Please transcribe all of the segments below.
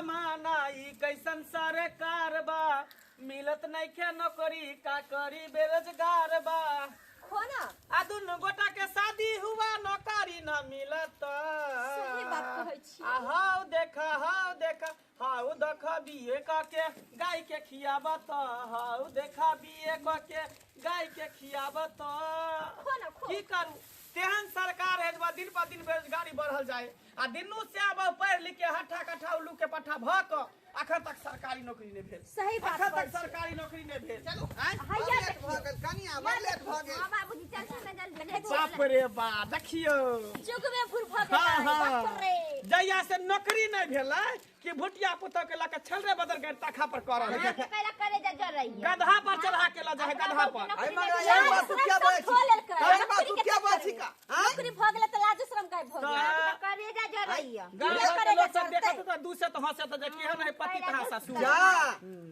जमाना ई कैसन सरकार बा, मिलत नइखे नौकरी का करी बेरोजगार बा। खो ना। आ दुनू गोटा के शादी हुआ नौकरी न मिलत। सही बात कहै छी। आ हाउ देखा, हाउ देखा, हाउ देखा बीए क के गाय के खियाबत, हाउ देखा बीए क के गाय के खियाबत। खो ना, खो। की करू, तेहन सरकार है जे दिन पर दिन बेरोजगारी बढ़ल जाए आ दिनू से आब पढ़ लिख के हट्ठा कट्ठा उल्लू के पट्ठा भ क अखन तक सरकारी नौकरी नहीं भेल। सही बात अखन तक कहै छी। सरकारी नौकरी नहीं भेल। चलू। आँय? हैया लेट भऽ गेल कनिया, बड़ लेट भऽ गेल। हाँ बाबूजी, चल चल ना जल्दी। देखै छी। बाप रे बा, देखियौ जुग में भूर भऽ गेलै। हाँ, हाँ। बाप रे। जहिया से नौकरी नहीं भेलै कि भुटिया पुतोह के लऽ के छलरे बदल के तखा पर करल है। पहला करे जा जर रही है। गधा पर चढ़ा के लऽ जाइ है, गधा पर। अरे मगर यार बात तू क्या बोलै छी? खो लेलकै। अरे बात तू नौकरी क्या के बोलै छी का? आँय? नौकरी भऽ गेलै तऽ लाजो शरम गायब भऽ गेल। तऽ करे जा जर रही है। गाँव घर के लोग सब देखत तऽ दू से तऽ हंसत जे केहन है पति तहाँ ससुर। जा,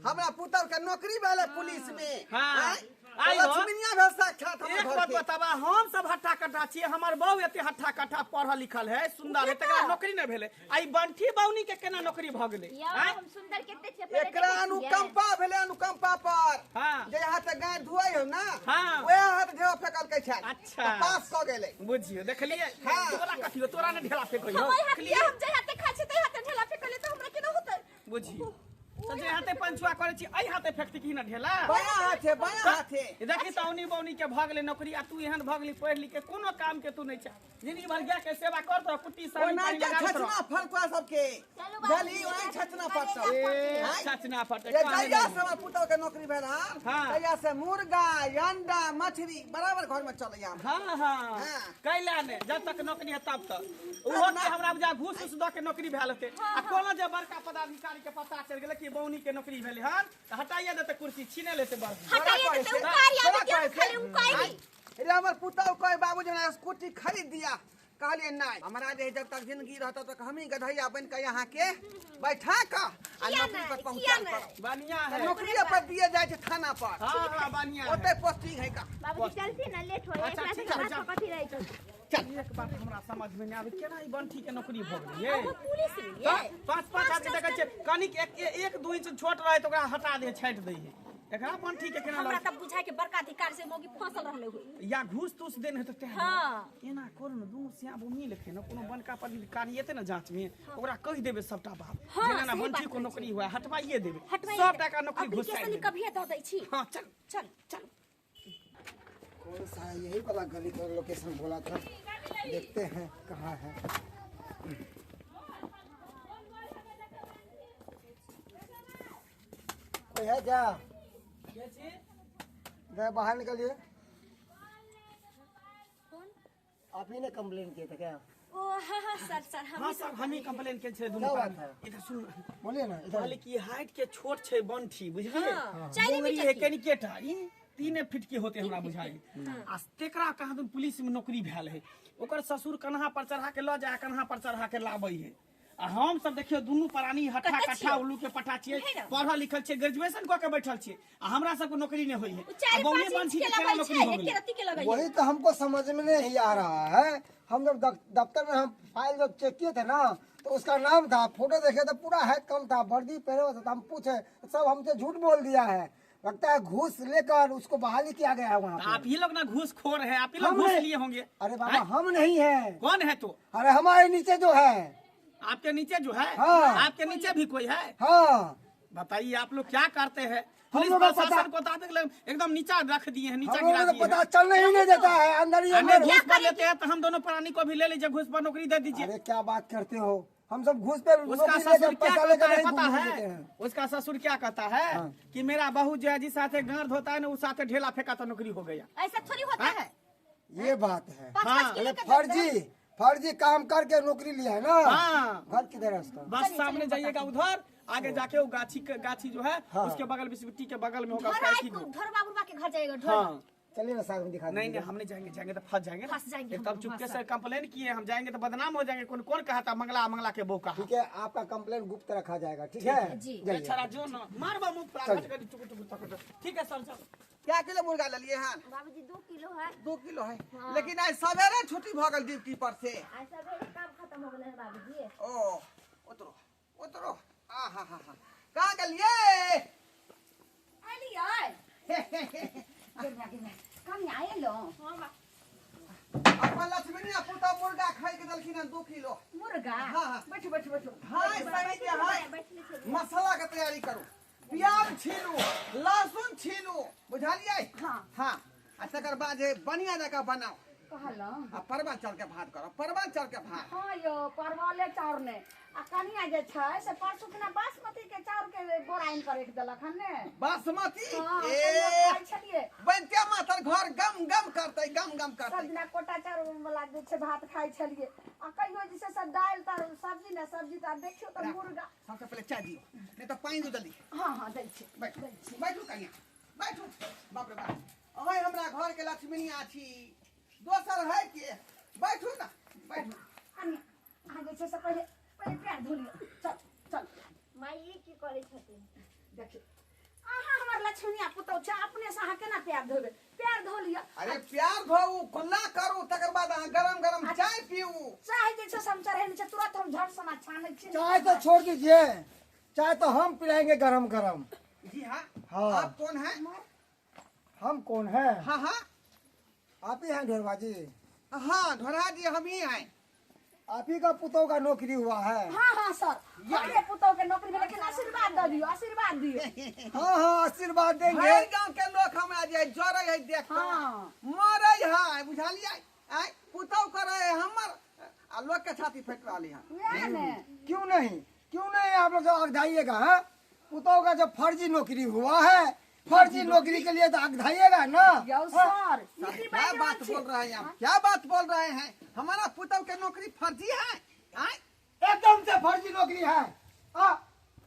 हमरा पुतौह के नौकरी भेलै पुलिस में। हाँ। आँय? आइ हो। लक्ष्मीनिया भेल साक्षात हमर एक घर बात के। बताबा, हम सब हट्ठा कट्ठा छियै, हमर बहू एते हट्ठा कट्ठा पढ़ल लिखल है, सुंदर है, तकरा नौकरी नहि भेलै। आ ई बंठी बौनी के केना नौकरी भऽ गेलै? यौ, आँय? हम सुंदर कते छियै, पहिले एकरा देखै छियै। अनुकंपा भेलै, अनुकंपा पर। हाँ। जे हाथ गाय धुआइ हो ना, हाँ। ओएह हाथ ढेला फेकलकै छल। अच्छा। तऽ पास कऽ गेलै। बुझियौ, देखलियै? हाँ। तोरा कथी हो, तोरा ने ढेला फेकै हो। हम ओहि हाथे, देखलियै? हम जाहि हाथे खाइ छी ताहि हाथे ढेला फेकलियै तऽ हमरा केना होतै? बुझियौ तऽ जे हाथे पंचुआ करै छी एहि हाथे फेकती की ने ढेला? बायां हाथे, बायां हाथे। देखी तऽ औनी बौनी के भऽ गेलै नौकरी आ तू एहन भऽ गेली पढ़ि लिख के कोनो काम के तू नहि छै। जिंदगी भर गाय के सेवा करत रह, कुट्टी सानी ओना पानी के लगाबैत रह। छछना फड़कुआ सबके। चलू बाबूजी, भेली ओना छछना फड़कल। ए, आँय? छछना फटे, जे कहने जहिया नहि। से हमर पुतौह के नौकरी भेल हन, हाँ। तहिया से मुर्गा, अंडा, मछली बराबर घर में चलैया हमरा। हाँ, हाँ। हाँ। कैला ने जब तक नौकरी है तब तक ओहो के हमरा बुझा घूस उस दऽ के नौकरी भेल हेतै। आ कोनो जे बड़का पदाधिकारी के पता चलि गेलै कि बौनी के नौकरी भेलै हन तऽ हटाइए देतै, कुर्सी छीने लेतै बड़। हटाइए देतै, उकारी आबै के हम खाली उकारी। रे हमर पुतौह कहे बाबूजी हमरा स्कूटी खरीद दिया, कहलिए नहीं, हमरा जे जब तक जिंदगी रहत तब तक हमही गधैया बन के यहाँ के बैठा के आ किया नौकरी पर नहीं, पहुंचा किया नहीं? बढ़िया है। नौकरी पर दिए जाए छै थाना पर। हाँ, हाँ, बढ़िया है। ओते पोस्टिंग है का। बाबूजी चलती ना, लेट हो अच्छा, एकरा ठीक से है, बात जा। कथी रहै छै? चल, एक बात हमरा समझ में नहीं आबै, केना ई बंठी के नौकरी भऽ गेलै ये? हम पुलिस में तऽ ये। पाँच पाँच आदमी देखै छियै, कनिक एक एक दू इंच छोट रहै तऽ ओकरा हटा दे, छाँटि दै है। एकरा बंठी के केना हमरा लग तऽ बुझाइ के बड़का अधिकार से मौगी फंसल रहलै होई। या घूस तूस देने हेतै तें। हाँ। एना करू ने, दुनू सियाबो मिल के ने कोनो बनका पदाधिकारी एतै ने जांच में, ओकरा कहि देबै सबटा बात। हाँ, जेना ना सही बंठी बात को कहै नौकरी छी। हुआ हटवाइए देबै, हटवाइए सब देबै। टाका नौकरी घुसाइ एप्लीकेशन देबै। कभिए दऽ दै छी। हाँ, चल चल चल। कौन सा है? यही वाला गली का लोकेशन बोला था, देखते हैं कहाँ है। कोई है क्या? जरा बाहर निकलिए। आप ही ने कंप्लेन किया था क्या? ओ हाँ हाँ सर, सर हम हाँ सर, हम ही कंप्लेन के छे दुनू क्या बात प्राणी। है? इधर सुन। बोलिए ना, इधर। कहले कि हाइट के छोट छै बंठी, बुझलिए? हाँ, चारि बोंगरी मीटर है के। कनिकेटा, ई 3 फीट के होते हमरा बुझाई। आ तेकरा कहाँ दुन पुलिस में नौकरी भेल है। ओकर ससुर कन्हा पर चढ़ा के ल जाय, कन्हा पर चढ़ा के लाबै है। आ हम सब देखियो दुनू प्राणी हट्ठा कते कट्ठा छियै? उल्लू के पट्ठा छियै, है ना? पढ़ल लिखल छियै, ग्रेजुएशन कऽ के बैठल छियै, आ हमरा सबके नौकरी नहि होइ है। ओ चारि आ बौने पाँच बंठी इंच के के केना लगै नौकरी छै, भऽ एके गेलै? रत्ती के लगै है। वही तो हमको समझ में नहीं आ रहा है। हम जब दफ्तर में हम फाइल जब चेक किए थे ना, तो उसका नाम था, फोटो देखे तो पूरा हाइट कम था, वर्दी पहने हुआ था, तो हम पूछे सब हमसे झूठ बोल दिया है, लगता है घूस लेकर उसको बहाली किया गया है वहाँ तो पे। आप ही लोग ना घूसखोर है, आप ही लोग हम घूस नहीं। लिए होंगे। अरे बाबा, हैं? हम नहीं है। कौन है तो? अरे हमारे नीचे जो है। आपके नीचे जो है? हाँ। आपके नीचे भी कोई है? हाँ। बताइए आप लोग क्या करते हैं? हम पुलिस लोगों को प्रशासन पता- को तो एकदम नीचा रख दिए हैं, नीचा हम लोगों गिरा को दिए पता हैं। चलने ही नहीं देता है, अंदर ही हमें अंदर। घूस पर लेते हैं तो हम दोनों प्राणी को भी ले लीजिए, घूस पर नौकरी दे दीजिए। अरे क्या बात करते हो, हम सब घूस पे उसका नौकरी ससुर लेकर क्या पैसा कहता लेकर है नहीं पता घूमने है? देते हैं। उसका ससुर क्या कहता है हाँ। कि मेरा बहू जो है जिस साथे गांड होता है ना, उस साथे ढेला फेंका तो नौकरी हो गया। ऐसा थोड़ी होता हाँ? है। ये बात है। पाँच हाँ। पाँच किलो अरे का देते हैं। फर्जी काम करके नौकरी लिया है ना। हाँ। घर किधर है उसका? बस चलिए, सामने चलिए, जाइएगा उधर आगे जाके वो गाछी गाछी जो है, हाँ। उसके बगल बिस्बिट्टी के बगल में होगा ढोर उसका आए एक ही को, घर। ढोर बाबू के घर जाइएगा, ढोर। हाँ। चलिए ना साथ में दिखा नहीं, दीजिए। नहीं, हम नहीं जाएंगे, जाएंगे तो फंस जाएंगे ना। फंस जाएंगे एक हम तब लोग, चुपके हाँ, से कंप्लेन किए, हम जाएंगे तो बदनाम हो जाएंगे। कौन कौन कहा था मंगला मंगला के बहू कहा। ठीक है, आपका कंप्लेन गुप्त रखा जाएगा, ठीक है? जी। जाइए। अच्छा, जो ना मारबा मुंह पर चलिए। आघात करी, चुप, चुप, चुप, चुप। ठीक है सर, चलो। क्या किलो मुर्गा लेलिए हन? बाबूजी 2 किलो है। 2 किलो है। हाँ। लेकिन आज सवेरे छुट्टी भ गेल ड्यूटी पर से। आज सवेरे काम खत्म हो गेल है बाबूजी। ओ उतरो उतरो। आ हा हा हा कहाँ गेलियै? एलियै कम आएलो। अपन लक्ष्मीनिया पुतहु मुर्गा खाइ के देलखिन हन 2 किलो मुर्गा। हाँ, हाँ। बैठो बैठो बैठो। हाय सही के हाय। मसाला के तैयारी करू, प्याज छीलू, लहसुन छीलू, बुझलियै? हाँ। हाँ आ तकर बाद जे बढ़िया जकाँ बनाउ कहलहुँ आ परवल चाउर के भात करब, परवल चाउर के भात। हाँ यो परवले चाउर ने आ कनिया जे छै से परसू खना बासमती के चाउर के बोरा आनि के राखि देलक हन ने। बासमती? हाँ, ए कहियो खाइ छलियै। बनते मातर घर गम गम करतै, गम गम करतै। सब दिना कोटा चाउर वाला जे छै भात खाइ छलियै आ कहियो जे छै से दालि तर सब्जी ने सब्जी तऽ देखियौ तऽ मुर्गा। सबसे पहिले चाय दियौ, नहीं तऽ पानि दू जल्दी। हाँ हाँ दै छी। बैठू बैठू कनिया बैठू। बाप रे बाप, अहाँ हमरा घर के लक्ष्मीनिया छी, दोसर है के? बैठू ना बैठू। कनिया अहाँ जे छै से पहिले पहिले पैर धो लिअ। चल चल। माई ई की करै छथिन? देखियौ अहाँ हमर लक्ष्मीनिया पुतहु छै, अपने से अहाँ केना पैर धोबै? पैर धो लिअ। अरे प्यार धोउ, कुल्ला करू, तकर बाद अहाँ गरम गरम चाय पीऊ। चाय जे छै से हम चढ़ेने छियै, तुरंत हम झट सना छानै छी। चाय तो छोड़ दीजिए, चाय तो हम पिलाएंगे गरम गरम। जी हाँ। हाँ। आप कौन है? हम कौन है? हाँ हाँ आप ही हैं ढोरबा जी? हाँ ढोरबा जी हम ही हैं। आप ही का पुतोह का नौकरी हुआ है? हाँ हाँ सर, हमरे पुतोह के नौकरी भेलै, लेकिन आशीर्वाद दऽ दियौ, आशीर्वाद दियौ। हाँ हाँ आशीर्वाद देंगे। हर गांव के लोग हमरा जे जरै है देख के हाँ। मरै है, बुझलियै? आय पुतोह करै है हमर आ लोग के छाती फेट रहली है। वएह ने। क्यों नहीं, क्यों नहीं आप लोग अगधाइएगा? हाँ पुतोह का जब फर्जी नौकरी हुआ है, फर्जी नौकरी के लिए तो अगधाइएगा ना। यौ सर, ई की क्या बात बात बोल रहे हैं आप, क्या बात बोल रहे हैं? हमारा पुतोह के नौकरी फर्जी है? आय? एकदम से फर्जी नौकरी है। आ,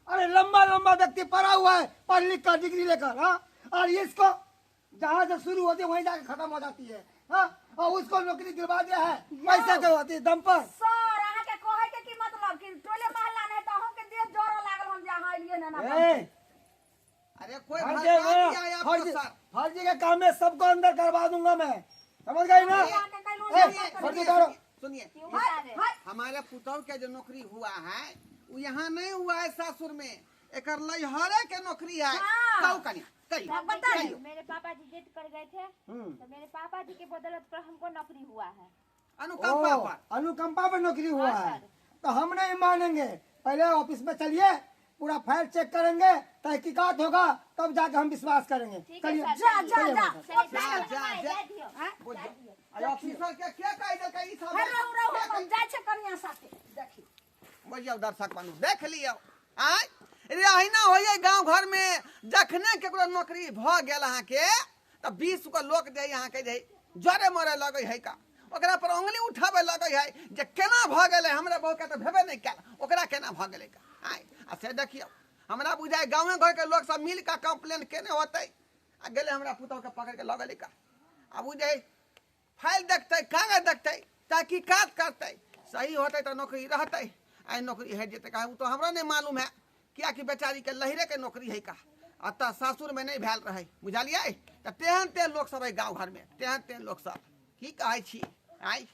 अरे लंबा लंबा व्यक्ति पढ़ा हुआ है, पढ़ लिख कर डिग्री लेकर, हाँ, और इसको जहाँ से शुरू होती है वहीं जाके खत्म हो जाती है, हाँ, और उसको नौकरी दिलवा दिया है पैसा के होती दम पर। सर अहाँ के कहै के की मतलब कि टोले मोहल्ला नहीं तो अहूँ के देह जोरो लागल हम जे अहाँ एलियै ने ना। अरे कोई फर्जी भड़का दिया है आपको फर्जी सर। फर्जी के काम में सबको अंदर करवा दूंगा मैं, समझ गई ना? फर्जी करो। सुनिए, हमारे पुतोह के जो नौकरी हुआ है वो यहाँ नहीं हुआ है, सासुर में एकर लहरे के नौकरी है। हाँ। कनिया कहियो, बता कहियो। मेरे पापा जी जिद कर गए थे तो मेरे पापा जी के बदौलत पर हमको नौकरी हुआ है। अनुकंपा पर, अनुकंपा पर नौकरी हुआ है तो हम नहीं मानेंगे। पहले ऑफिस में चलिए, पूरा फाइल चेक करेंगे, तहकीकात होगा, तब जाके हम विश्वास करेंगे। चलिए जा जा जा जा जा जा। अरे ऑफिसर के क्या कहि देलकै ई सब? रहू रहू हम जाइ छै कनिया साथे। देखी बुझियौ दर्शक बंधु, देख लियौ। आय रे अहिना होइए गांव घर में, जखने केकरो नौकरी भ गेल अहाँके तऽ 20 गो लोक जे अहाँके जे जरे मरे लगै है का, ओकरा पर उंगली उठाबै लगै है जे केना भ गेलै, हमरा बहू के तऽ भेबे नहि कयल, ओकरा केना भ गेलै का। आय आ से देखियौ हमरा बुझाइ गाँवे घरके लोक सब मिल कऽ कम्प्लेन केने होतै आ गेलै हमरा पुतोहके पकड़ि कऽ लऽ गेलै का। आब ओ जे फाइल देखतै, कागज देखतै, तहकीकात करतै, सही होतै तऽ नौकरी रहतै, आइ नौकरी हटि जेतै का ओ तऽ हमरा नहि मालूम है, कियाकि बेचारी के लहरे के नौकरी है का, अतः सासुर में नहीं भेल रहे, बुझलियै? तऽ तेहन तेहन लोक सब है गाँव घर में, तेहन तेहन लोक सब की कहै छी। आइ